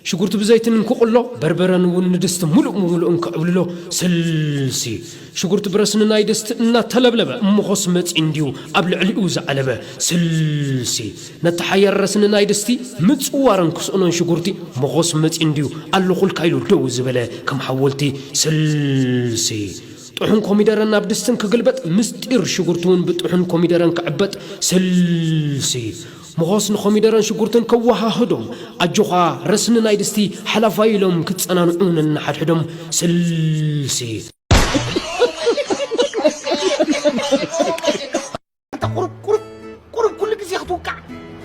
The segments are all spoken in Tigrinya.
ሽጉርቲ ብዘይትን እንክቕሎ፣ በርበረን እውን ንድስቲ ምሉእ ብምሉእ እንክዕብልሎ፣ ስልሲ። ሽጉርቲ ብረስኒ ናይ ድስቲ እናተለብለበ፣ እምኾስ መጺ እንድዩ ኣብ ልዕሊኡ ዝዓለበ፣ ስልሲ። ነቲ ሓያል ረስኒ ናይ ድስቲ ምጽዋርን ክስእኖን ሽጉርቲ፣ ምኾስ መጺ እንድዩ ኣለኹልካ ኢሉ ደው ዝበለ ከም ሓወልቲ፣ ስልሲ። ጥሑን ኮሚደረን ናብ ድስትን ክግልበጥ፣ ምስጢር ሽጉርቲ እውን ብጥሑን ኮሚደረን ክዕበጥ፣ ስልሲ። ምኾስ ንኮሚደረን ሽጉርትን ከወሃህዶም፣ ኣጆኻ ረስኒ ናይ ድስቲ ሓላፋይ ኢሎም ክጸናንዑ ነንሓድሕዶም፣ ስልሲ። ኣንታ ቁሩብ ቁሩብ ቁሩብ ኩሉ ግዜ ክትውቃዕ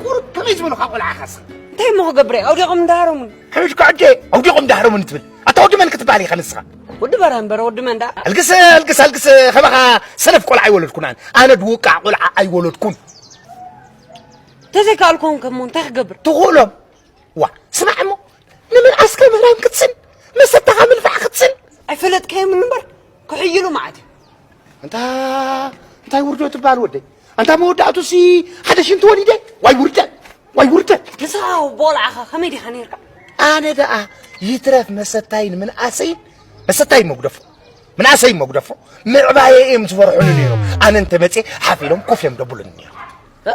ቁሩብ ከመይ ዝበሉኻ ቆልዓ ኢኻ ንስኻ? እንታይ እሞ ክገብር እየ? ኣውዲቖም እንዳሃረሙኒ። ከመይ ኢልካ ሕጂ ኣውዲቖም እንዳሃረሙኒ ትብል? ኣታ ወዲ መን ክትበሃል ኢኻ ንስኻ? ወዲ በርሀ እምበር ወዲ መን ደኣ? ኣልግስ ኣልግስ ኣልግስ ከማኻ ሰነፍ ቆልዓ ኣይወለድኩን ኣነ። ኣነ ድውቃዕ ቆልዓ ኣይወለድኩን። ተዘይከኣልኩ ከሞ እንታይ ክገብር? ትኽእሎም። ዋ ስማዕ እሞ ንምንዓስካ ምህራም ክትስን መሰታኻ ምንፋዕ ክትስን ኣይፈለጥካዮምን እምበር ክሕይሉ መዓት እዩ። ኣንታ እንታይ ውርደት ትበሃል ወደይ? ኣንታ መወዳእቱሲ ሓደ ሽንቲ ወሊደ? ዋይ ውርደት! ዋይ ውርደት! ንስኻ ወቦ ቆልዓኻ ከመይ ዲኻ ነይርካ? ኣነ ደኣ ይትረፍ መሰታይን ምንኣሰይን መሰታይን መጉደፎ ምንኣሰይን መጉደፎ ምዕባየ እዮም ዝፈርሑኒ ነይሮም። ኣነ እንተመፅየ ሓፍ ኢሎም ኮፍ እዮም ደብሉኒ ነይሮም። እ?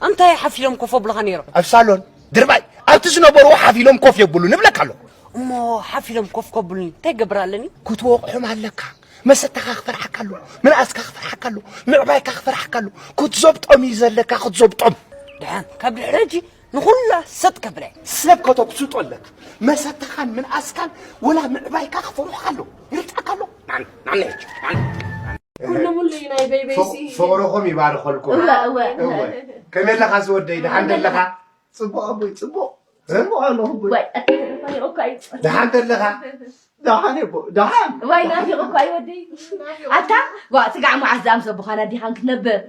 ኣንታይ ሓፍ ኢሎም ኮፍ ኣብሉኻ ነይሮም? ኣብ ሳሎን ድርባይ ኣብቲ ዝነበርዎ ሓፍ ኢሎም ኮፍ የብሉኒ እብለካ ኣለኹ። እሞ ሓፍ ኢሎም ኮፍ ከብሉኒ እንታይ ክገብር ኣለኒ? ክትወቕዖም ኣለካ። መሰታኻ ክፈርሓካ ኣሎ፣ ምንኣስካ ክፈርሓካ ኣሎ፣ ምዕባይካ ክፈርሓካ ኣሎ። ክትዘብጦም እዩ ዘለካ ክትዘብጦም። ደሓን ካብ ድሕሪ ሕጂ ንኹላ ሰጥ ከብለ። ሰብ ከተጉስጦ ኣለካ። መሰታኻን ምንኣስካን ወላ ምዕባይካ ክፈርሑካ ኣሎ። ይርድኣካ ኣሎ። ናን ናን ሕጂ ናን ኩሉ ሙሉ እዩ ናይ በይበይሲ። ፍቕርኹም ይባርኸልኩም። እወ እወ። እወ። ከመይ ኣለኻ ዝወደይ? ደሓን ደለኻ? ጽቡቕ ኣቦይ ጽቡቕ። ጽቡቕ ኣለኹ ኣቦይ። ዋይ ኣታ ተደፋኒቑ እኮ እዩ። ደሓን ደለኻ? ደሓን እየ ኣቦ ደሓን። ዋይ ናፊቑ እኮ እዩ ወደይ። ኣታ ዋ ስጋዕ መዓስ ዝኣምሰ ብዃና ዲኻን ክትነብር?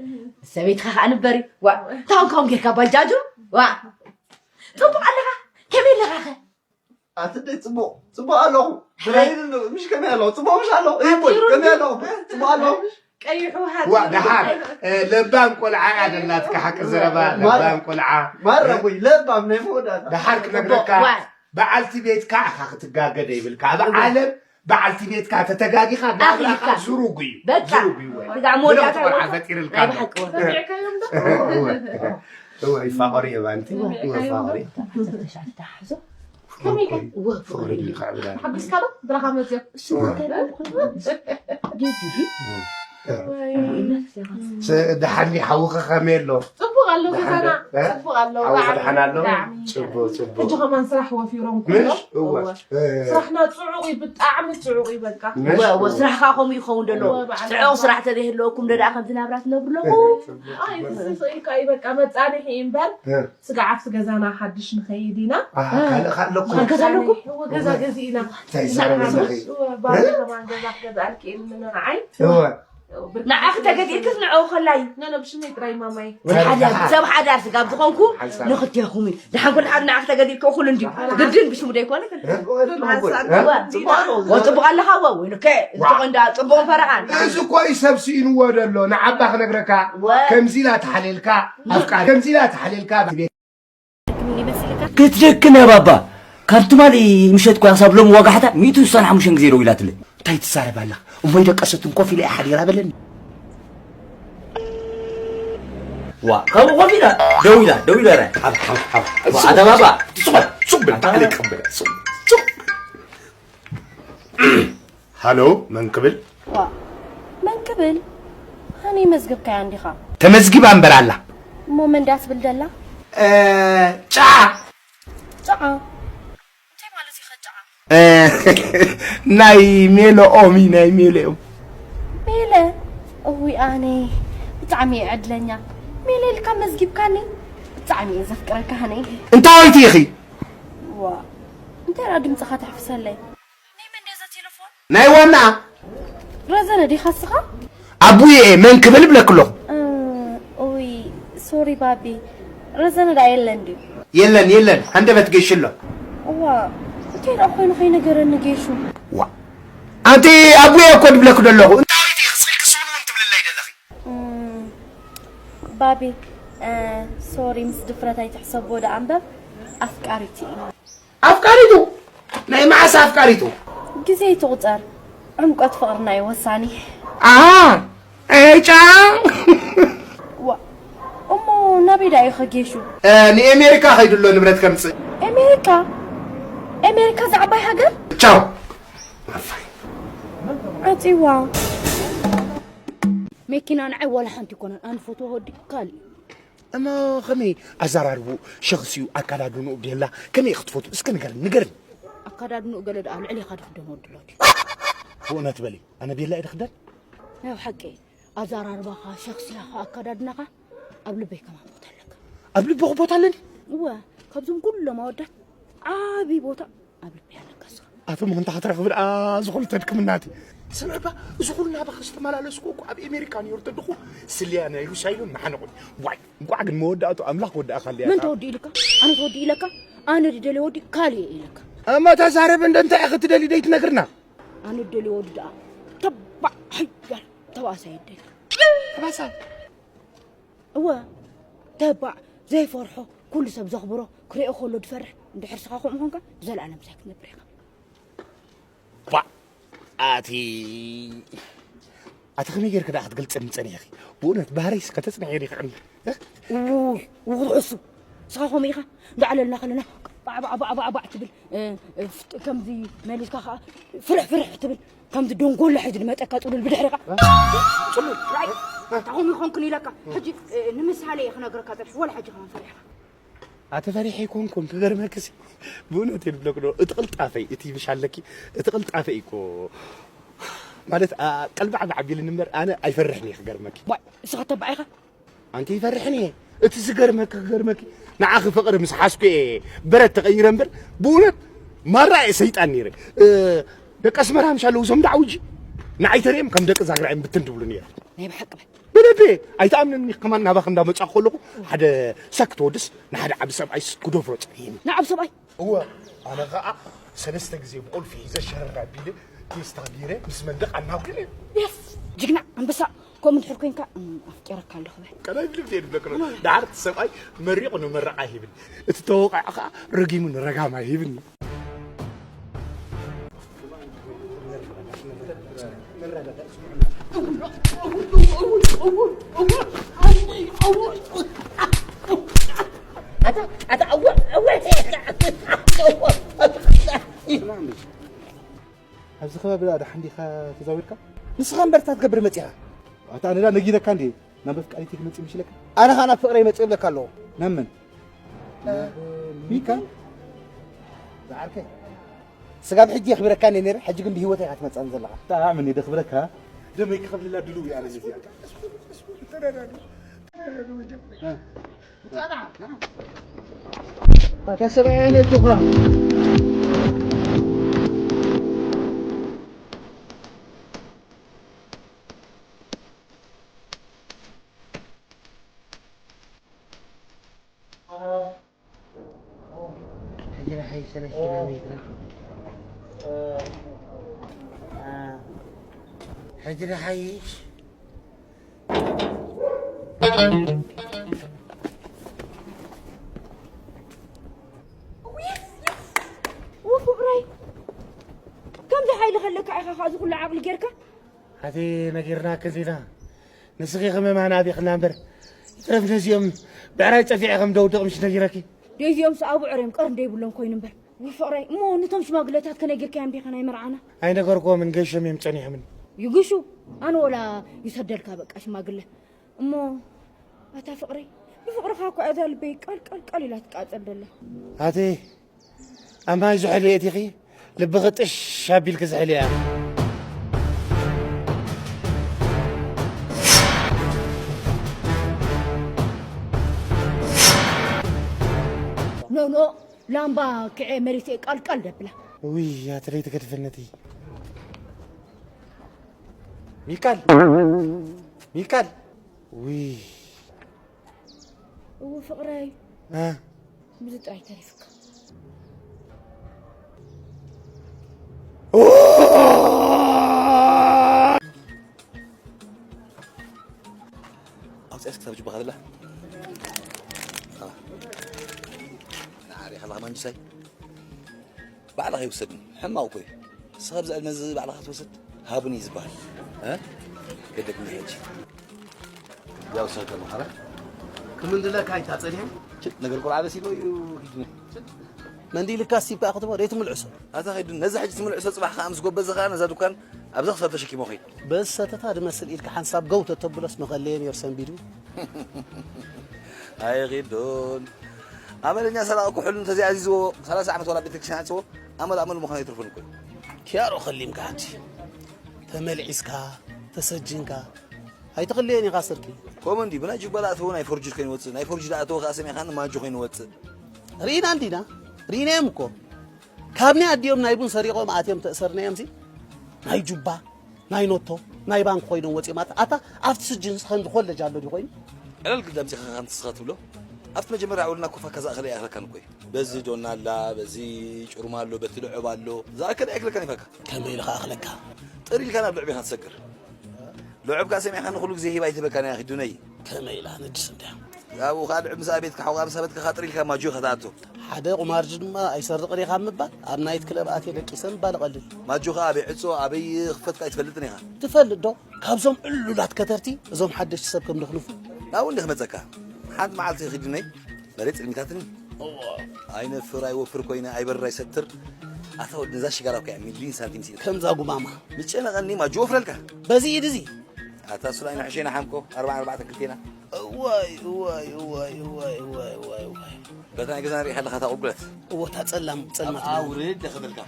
ሰበይትኻ ኸኣ ንበሪ። ዋ ታውን ካውን ጌርካ ባጃጁ። ዋ ጽቡቕ ኣለኻ? ከመይ ኣለኻ ኸ? ኣትደይ ጽቡቕ ጽቡቕ ኣለኹ። ብራይን ምሽ ከመይ ኣለኹ? ጽቡቕ ምሽ ኣለኹ። እይ ቦይ ከመይ ኣለኹ? ጽቡቕ ኣለኹ ምሽ? ቀይሑ ሃት ዋ ደሓር ለባም ቆልዓ እያ ደላትካ ሓቂ ዘረባ ለባም ቆልዓ ማራ ቦይ ለባም ናይ መወዳእታ ደሓር ክነግረካ በዓልቲ ቤትካ ኢኻ ክትጋገ ደይብልካ ኣብ ዓለም በዓልቲ ቤትካ ተተጋጊኻ ናብራኻ ዝሩግ እዩ በቃ ዝሩግ እዩ ወይ ስጋ መወዳእታ ቆልዓ ፈጢርልካ እወ ይፋቐሩ እየ ባንቲ እወ ይፋቐሩ እየ ከመይ ከ? ፍቕሪ ድዩ ካብ ዕዳጋ? ሓጒስካ ዶ? ብረኻ መፅዮ። እሱ እንታይ ደኣ ኮይኑ? ጌዲ ድዩ? ወይ። ስ- ደሓን ድዩ ሓውኺ ከመይ ኣሎ? ፅቡቕ ኣሎ ገዛና። ሓደ- እ? ፅቡቕ ኣሎ። ሓውኺ ብጣዕሚ። ደሓን ኣሎ? ብጣዕሚ። ፅቡቕ፣ ፅቡቕ። ሕጂ ከማን ስራሕ ወፊሮም ኩሎም። ምሽ? እወ። እወ። እ። ስራሕና ፅዑቕ እዩ፣ ብጣዕሚ ፅዑቕ እዩ በቃ። ምሽ? እወ፣ እወ፣ ስራሕ ከዓ ከምኡ ይኸውን ዘሎ። እወ፣ በዓል ፅዑቕ ኣባ። ስራሕ ተዘይህልወኩም ዶ ደኣ ከምዚ ናብራ ትነብሩ ኣለኹም? ኣይ፣ ስቕ ኢልካ እዩ በቃ መፃንሒ እዩ እምበር። እ። ስጋዕ ኣብቲ ገዛና ሓድሽ ንኸይድ ኢና። ኣሃ፣ ካልእ ከ ኣለኩም? ገዛ ኣለኩም? እወ፣ ገዛ ገዚእና። እንታይ ይዛረብ ኣለኺ? እወ፣ ባቢ ከማን ገዛ ክገዝኣልኪ እየ ንዓይ። እወ። ንዓኺ ተገዚእክስ ንዕኡ ከላይ? ኖ፣ ኖ፣ ብሽመይ ጥራይ ማማይ። ሰብ ሓዳር፣ ሰብ ሓዳር ስጋብ ዝኾንኩ ሓንሳብ። ንኽልቴኹም እዩ። ደሓን ኩሉ ሓደ ንዓኺ ተገዚእኪ እኹል እንድዩ። ግድን ብሽሙ ደይኮነ? እ? እወ፣ ጽቡቕ ኣለኻ? እወ፣ ወይንከ፣ ዋዕ። እንተኾ እንዳ ጽቡቕን ፈረቓን። እዚ እኮ እዩ ሰብ ስኢንዎ ዘሎ። ንዓባ ክነግረካ፣ ወ- ከምዚ ኢላ ተሓልየልካ፣ ኣፍቃሪ፣ ከምዚ ኢላ ተሓልየልካ፣ ቤት ክትደክም እያ ባባ። ካብ ትማሊ ምሸት እኮ ክሳብ ሎሚ ዋጋሕታ ሚእትን ስሳን ሓሙሽተን ግዜ ደዊላትለይ። እንታይ ትዛረብ ኣለኻ? እሞ ኣይደቀሰትን ኮፍ ኢላ እያ ሓዲራ በለኒ። ዋ፣ ካብኡ ኮፍ ኢላ፣ ደዊላ፣ ደዊላ ራይ። ሓብ፣ ሓብ፣ ሓብ። ዋ፣ ኣታ ባባ። ሱቕ በል፣ ሱቕ በል፣ ኣታ ባባ። ሱቕ፣ ሱቕ። ሃሎ፣ መን ክብል? ዋ፣ መን ክብል? ሃኒ መዝገብካያ እንዲኻ? ተመዝጊባ እምበር ኣላ። እሞ መን ድያ ትብል ደላ? እ፣ ጫዓ። ጫዓ? እንታይ ማለት እዩ ኸ ጫዓ? እ፣ ናይ ሜለ ኦም እዩ፣ ናይ ሜለ ኦም። ሜለ? እውይ ኣነ ብጣዕሚ እየ ዕድለኛ። ሜለ ኢልካ መዝጊብካኒ። ብጣዕሚ እየ ዘፍቅረካ ሃኒ። እንታወይቲ ኢኺ? ዋ፣ እንታይ ደኣ ድምፅኻ ተሕፍሰለይ? ናይ መን ድያ እዛ ቴለፎን? ናይ ዋናኣ። ረዘነ ዲኻ እስኻ? ኣቡየ እየ፣ መን ክብል እብለኪ ኣለኹ። እ፣ ኦይ፣ ሶሪ ባቢ። ረዘነ ደኣ የለን ድዩ? የለን፣ የለን። ሃንደበት ገይሹ ኣሎ። እዋ፣ እንታይ ደኣ ኮይኑ ከይነገረኒ ገይሹ? ዋ። ኣንቲ ኣቡየ እኮ ድብለኪ ደለኹ። እንታይ ኢኺ ስልኪ ስእኑ እውን ትብልለይ ደለኺ? እም፣ ባቢ፣ እ፣ ሶሪ ምስ ድፍረት ኣይትሕሰቦ ደኣ እምበር ኣፍቃሪት እየ። ኣፍቃሪቱ ናይ መዓስ ኣፍቃሪቱ? ግዜ ይትቑጸር። ዕምቆት ፍቕርና እዩ ወሳኒ። ኣሃ፣ ዕጫ። ዋ፣ እሞ ናበይ ደኣ እዩ ከጌሹ? ንኤሜሪካ ከይዱ ኣሎ ንብረት ከምጽእ። ኤሜሪካ? ኤሜሪካ ዝዓባይ ሃገር? ቻው። ዓጺዋ። መኪና ንዓይ ዋላ ሓንቲ ይኮነን ኣንፈቶ ወዲ ካልእ። እሞ ከመይ ኣዘራርቡ ሸኽሲኡ ኣካዳድንኡ ቤላ ከመይ ክትፈቱ እስከ ንገር ንገር ኣካዳድንኡ ገለ ደኣ ልዕል ኢኻ ድኽደን ወዲ ሎዲ። ብእውነት በሊ ኣነ ቤላ እየ ድኽደን ናይ ሓቂ ኣዘራርባኻ ሸኽሲያኻ ኣካዳድናኻ ኣብ ልበይ ከማን ቦታ ኣለካ። ኣብ ልበኹ ቦታ ኣለኒ እወ ካብዞም ኩሎም ኣወዳት ዓብዪ ቦታ ኣብ ልበይ ኣለካ እስኻ። ኣቶም እንታ ክትረኽብ ደኣ ዝኾነ ተድክምናቲ ስምዕባ እዚ ኩሉ ናባኸ ዝተመላለስኩ እኮ ኣብ ኤሜሪካ ነይሩ ተድኹ ስልያ ናይ ሩሳይሉን መሓነቑን ዋይ እንቋዕ ግን መወዳእቱ ኣምላኽ ወዳእኻልያ መን ተወዲኡ ኢልካ ኣነ ተወዲኡ ኢለካ ኣነ ድደልዮ ወዲ ካልእ እየ ኢለካ እሞ ተዛረብ እንደ እንታይ ክትደሊ ደይትነግርና ኣነ ድደልዮ ወዲ ደኣ ተባዕ ሓያል ተባእሳይ ይደሊ ተባሳ እወ ተባዕ ዘይፈርሖ ኩሉ ሰብ ዘኽብሮ ክሪኦ ከሎ ድፈርሕ እንድሕር ስኻ ከምኡ ኮንካ ብዘለኣለም ምሳይ ክትነብር ኢኻ ባ ኣቲ ኣቲ ከመይ ጌርክ ደኣ ክትገልጸኒ ጸኒሕኺ ብእውነት ባህረይስ ከተጽንሐ ዲኺ ዕንዲ ውይ ውይ እሱ ስኻ ከምኡ ኢኻ እንዳዕለልና ከለና ባዕባዕባዕባዕ ትብል ከምዚ መሊስካ ከዓ ፍርሕ ፍርሕ ትብል ከምዚ ደንጎሎ ሕጂ ንመፀካ ፅሉል ብድሕሪኻ ፅሉል ራይ ታኹም ይኾንክን ኢለካ ሕጂ ንምሳሌ እየ ክነግረካ ፀንሐ ወላ ሕጂ ከማን ፈሪሕካ ኣተ ፈሪሐ ኣይኮንኩን ክገርመክሲ ብእውነት እየ ዝብለክ ዶ እቲ ቅልጣፈይ እቲ ይብሻለኪ እቲ ቅልጣፈይ እኮ ማለት ቀልባዕባዕ ቢልኒ እምበር ኣነ ኣይፈርሕን እየ ክገርመኪ እስኻ ተባዕ ኢኻ ኣንቲ ይፈርሕን እየ እቲ ዝገርመኪ ክገርመኪ ንዓኺ ፍቕሪ ምስ ሓዝኩ እየ በረት ተቐይረ እምበር ብእውነት ማራ እየ ሰይጣን ነይረ ደቂ ኣስመራ ምሻ ኣለዉ እዞም ዳዕውጂ ንዓይ ተሪኦም ከም ደቂ ዛግራ እዮም ብትን ትብሉ ነይረ ናይ ብሓቂ በል ብልቢ ኣይትኣምንኒ ከማን ናባኺ እንዳመጻኹ ከለኹ ሓደ ሳክ ተወድስ ንሓደ ዓቢ ሰብኣይስ ክደፍሮ ጸኒሕኒ ንዓብ ሰብኣይ እወ ኣነ ኸዓ ሰለስተ ግዜ ብቁልፊ ሒዘ ሸረር ኣቢለ ቴስታ ቢረ ምስ መንደቕ ኣናውግነ የስ ጅግና ኣንበሳ ከምኡ እንድሕር ኮንካ ኣፍቂረካ ኣለኹ በል ቀዳይ ብልብ ዘይድብለክ ደሓር እቲ ሰብኣይ መሪቑ ንመረቓ ይህብን እቲ ተወቃዒ ኸዓ ረጊሙ ንረጋማ ይህብን ኣብዚ ከባቢ ደኣ ደሓን ዲኻ ተዛዊርካ? ንስኻ እምበር እንታይ ክትገብር መጺኻ? ኣታ ኣነ ደኣ ነጊረካ እንድየ ናብ ኣፍቃሪተይ ክመጽእ ምሽ ኢለካ። ኣነ ኸኣ ናብ ፍቕረይ መጽእ እብለካ ኣለኹ። ናብ መን? ናብ ሚካል? ዝዓርከይ። ስጋብ ሕጂ የኽብረካ እንድየ ነይረ፣ ሕጂ ግን ብህይወተይ ኢኻ ትመጽኣኒ ዘለኻ። ብጣዕሚ እንድየ ደኽብረካ። ደመይ ክኸፍለላ ድሉው እየ ኣነ ነዚኣ። ኣታ ሰብኣይ ኣይነቱኻ። ሕጂ ንሓይሽ ሰለስተ ኪሎ ሜትር ሕጂ ንሓይሽ ፍቕረይ ከምዚ ሓይሊ ከለካ ኢኻ ከዚ ኩሉ ዓቕሊ ጌርካ ኣቲ ነጊርናኪ እንዲና ንስኺ ከመይ ማን ኣቢኽና እምበር ይትረፍ ነዚኦም ብዕራይ ጸፊዐ ከም ደውድቕ ምሽ ነጊረኪ ደዚኦም ሰኣቡ ዕርዮም ቀር እንደይብሎም ኮይኑ እምበር ውይ ፍቕረይ እሞ ነቶም ሽማግለታት ከነጊርካዮም ዲኻ ናይ መርዓና ኣይነገርክዎምን ገሾም እዮም ጸኒሖምኒ ይግሹ ኣነ ወላ ይሰደልካ በቃ ሽማግለ እሞ ኣታ ፍቕረይ ብፍቕርኻ እኮ እዛ ልበይ ቃል ቃል ቃል ኢላ ትቃጸል ደላ ኣቲ ኣብ ማይ ዝሕል የእቲኺ ልብኺ ጥሽ ኣቢልኪ ዝሕል እያ ኖኖ ላምባ ክዐ መሪተ ቃል ቃል ደብላ ውይ ኣቲ ለይትገድፈነቲ ሚካል ሚካል ውይ እወ ፍቕረይ ምዚ ጥራይ ተሪፍካ ኣውፅኣስ ክሳብ ጅባኻ ዘላ ናዓሪ ሓላኻ ማንጅሳይ ባዕልኻ ይውሰድኒ። ሕማቕ እኮ እዩ። ንስኻ ብዛ ዕድመ እዚ ባዕልኻ ትወስድ? ሃቡኒ እዩ ዝበሃል። እ? ከደግኒ ሕጂ። ያው ሰተ መኸራ። ክምንድለካ ኣይታጸድየን? ችት፣ ነገር ቆልዓ በሲሎ እዩ ሂድኒ። መንዲ ኢልካ ስቲፕ ከኣ ክትቦ ደይ ትምልዕሶ። ኣታ ኸይዱ ነዛ ሕጂ ትምልዕሶ ጽባሕ ከኣ ምስ ጎበዘ ከኣ ነዛ ዱካን ኣብዛ ክሳብ ተሸኪሞ ኸይድ። በዚ ሰተታ ድመስል ኢልካ ሓንሳብ ገው ተተብሎስ መኸለየ ነይሩ ሰንቢዱ። ኣይኺዱን። ኣመለኛ ሰራቒ ኩሕሉ እንተዘይኣዚዝዎ ሰላሳ ዓመት ዋላ ቤተክርስትያን ኣጽዎ ኣመል ኣመል ምዃኑ ኣይትርፍን እኮ እዩ። ኪያሮ ኸሊምካ ሕጂ ተመልዒስካ ተሰጅንካ ኣይትኽልየን ኢኻ ስርቂ። ከምኡ እንዲ ብናይ ጁባ ዝኣተወ ናይ ፎርጅድ ኮይኑ ይወጽእ፣ ናይ ፎርጅድ ዝኣተወ ከኣ ሰሚዕኻኒ ማጆ ኮይኑ ይወጽእ። ርኢና እንዲና ርኢናዮም እኮ ካብ ናይ ኣዲኦም ናይ ቡን ሰሪቖም ኣትዮም ተእሰርናዮም ሲ ናይ ጁባ ናይ ኖቶ ናይ ባንክ ኮይኖም ወፂኦም ኣታ ኣታ ኣብቲ ስጅን ከምዚ ኮለጅ ኣሎ ድዩ ኮይኑ ዕለል ግዳ ምፂኻ ንስኻ ትብሎ ኣብቲ መጀመርያ ውልና ኮፋካ ዝኣኸለ ይኣኽለካን እኮ እዩ። በዚ ዶና ኣላ በዚ ጩርማ ኣሎ በቲ ልዑብ ኣሎ ዝኣከለ ኣይክለካን ይፋካ። ከመይ ኢሉ ከኣኽለካ? ጥር ኢልካ ናብ ልዑብ ኢኻ ትሰግር። ልዑብ ከኣ ሰሚዕካ ንኹሉ ግዜ ሂባ ኣይትህበካን እያ ኪዱነይ። ከመይ ኢላ ነድስ እንድያ? ኣብኡ ከኣ ልዑብ ምስ ኣቤትካ ሓውኻ ምስ ኣበትካ ከኣ ጥር ኢልካ ማጆ ኢኻ ትኣቱ። ሓደ ቁማርጂ ድማ ኣይሰርቕን ኢኻ ምባል ኣብ ናይት ክለብ ኣትየ ደቂሰ ምባል እቐልል። ማጆ ከኣ ኣበይ ዕጾ ኣበይ ክፈትካ ኣይትፈልጥን ኢኻ። ትፈልጥ ዶ? ካብዞም ዕሉላት ከተርቲ እዞም ሓደሽቲ ሰብ ከም ደኽንፉ። ናብኡ እንዲ ክመጸካ ሓንቲ መዓልቲ ኪዱነይ መሬት ጽልሚታትኒ። ኣይነፍር ኣይወፍር ኮይነ ኣይበርር ኣይሰትር። ኣታ ወዲ ነዛ ሽጋራ እኮ እያ ሚሊዮን ሳንቲም ሲል። ከምዛ ጉማማ። ምጨነቐኒ ማጆ ወፍረልካ። በዚ ኢድ እዚ። ኣታ እሱ ላይ ንሕሸና ሓምኮ ኣርባዓን ኣርባዕተን ክልቴና። እዋይ እዋይ እዋይ እዋይ እዋይ እዋይ እዋይ። በታ ናይ ገዛና ሪኢኻ ኣለኻ እታ ቁልቁለት። እዎ እታ ጸላም ጸልማት። ኣብኣ ውርድ ደኸበልካ።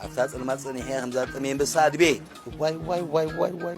ኣብታ ጸልማት ጸኒሐ ከምዛ ጠሜ ኣንበሳ ድቤ። ዋይ ዋይ ዋይ ዋይ ዋይ።